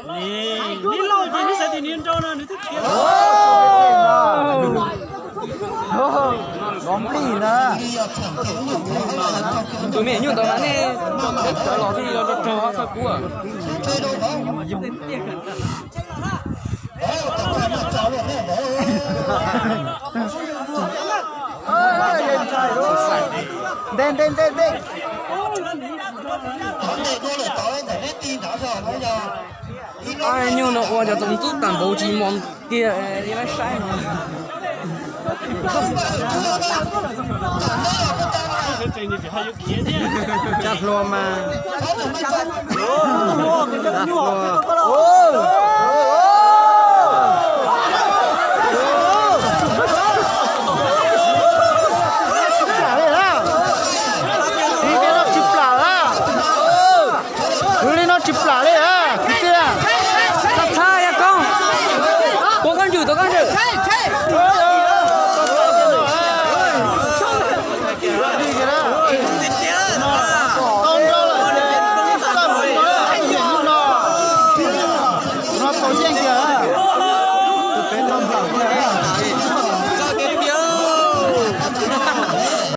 Neb, neb loj ces neb xav tias neb nrau no nws twb khiav. Los nplij na. Tus me nyuj ntawd mas nej teb cov los thiaj li rau rau qhov thawj kub. Nte nte nte nte. Nyuj no ua cov txoov ntxub tag npaum tsis mos kiag li lawv saib no. Cov hluas mas. Tsis plam li na. Tsis plam li na. Kwv li no tsis plam li na kwv tij. Txhob txhab, yog koob. Tua koj ntswg, tua koj ntswg.